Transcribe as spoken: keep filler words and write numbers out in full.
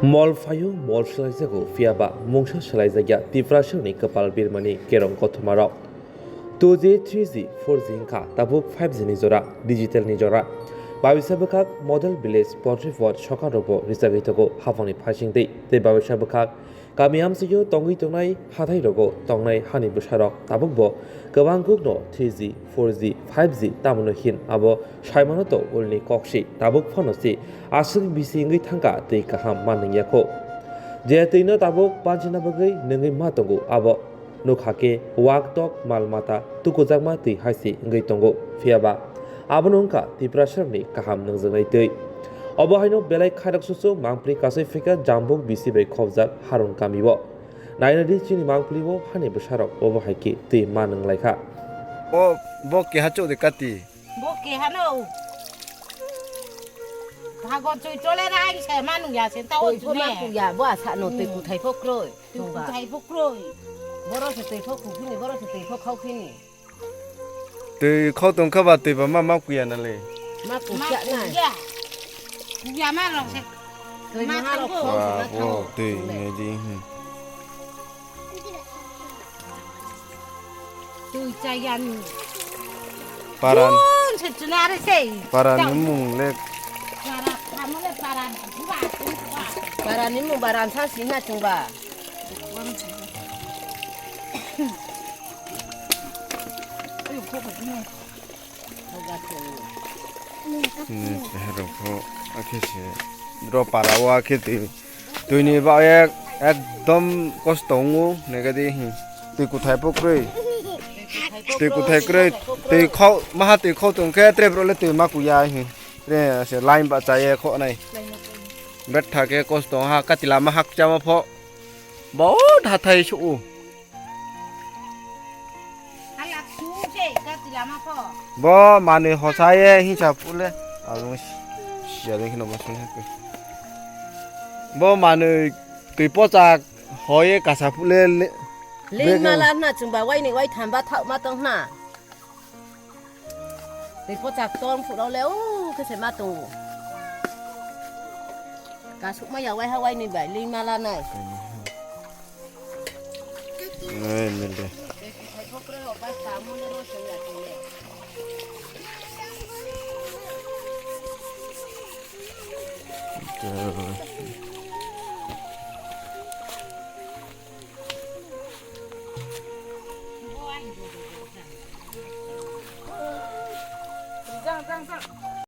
Mol phaio mol swlaijago, phiyaba mungsa swlaijakya Tiprasani kwpal birmani kerong kothomarok. Two G, three G, four G wngkha tabuk five G ni jora, digital ni jora. Babisa bwkhak model village poultry farm sokarokbo rijagwi tongo haphangni phaisingtwi. Tei babisa bwkhak kami amchaio tongwi tongnai hathairogo tongnai hani bwsarok tabukbo kwbang kukno three G, four G, five G tamoni hin abo saimano to ulni koksi tabuk phano se aswk bisi wngwi thangkha twi kaham ma nwngyakho. Je twino tabuk panchina bagwi nungwi ma tongo abo nukha khe wak tok mal mata tukujakma twi hai se wngwi tongo. Phiyaba abono wngkha Tiprasarokni kaham nungjaknai twi. Obo haino belai khairok susu mangpli kasui phika Jambuk bisi bai khobjak Harun kamio. Naina di chini mangpli o hani bwsarok obo hai khe twi ma nung lai kha. Bo, bo keha chok de kati. Bo keha no. Hagon chui chole ra ang se ma nung ya se ta o. Twi pho ma chune. Kuya, bo asa no twi. Hmm. Kuthai pho kroi. Twi kuthai pho kroi. Boro se twi pho kuphini, boro se twi pho khauphini. Twi khau tong kha ba twi ba ma ma kuya na le. Ma kuya na. Kuya. Kuya ma rok se. Twi ma ma rok thango. Khau se ma. Wa, thango. Bo twi ngai di, hmm. Twi chayani. Paran. Bun se chuna re se. Paran ni mung le. Para, para mole para. Buwa, buwa. Paran ni mung baran sa sina chungba. Chini cheharok pho akhe se dro para o akhe twi, twini ba ek, ekdom kosto wngo nega di, hmm. Twi kuthai pho kwrwi, twi kuthai kwrwi, twi khau, maha twi khau tong khe tre bro le twi ma kuya, hmm. Tre se line ba chaye kho nai. Betha khe kosto ha kati lama hakchama pho. Bahut hathai su. Halak su se kati lama pho. Bo manwi hosaye hinsa pule. Abong siya ding kheno bosong hakhe. Bo manwi twi pochak hoye kasa pule le. Leng mala na chwngba waini wai thamba thau ma tong na. Tei pochak tong phuro le o khe se ma tongo. Kasuk ma ya wai ha wai ni bai lei ma la nai. Ai, mil de.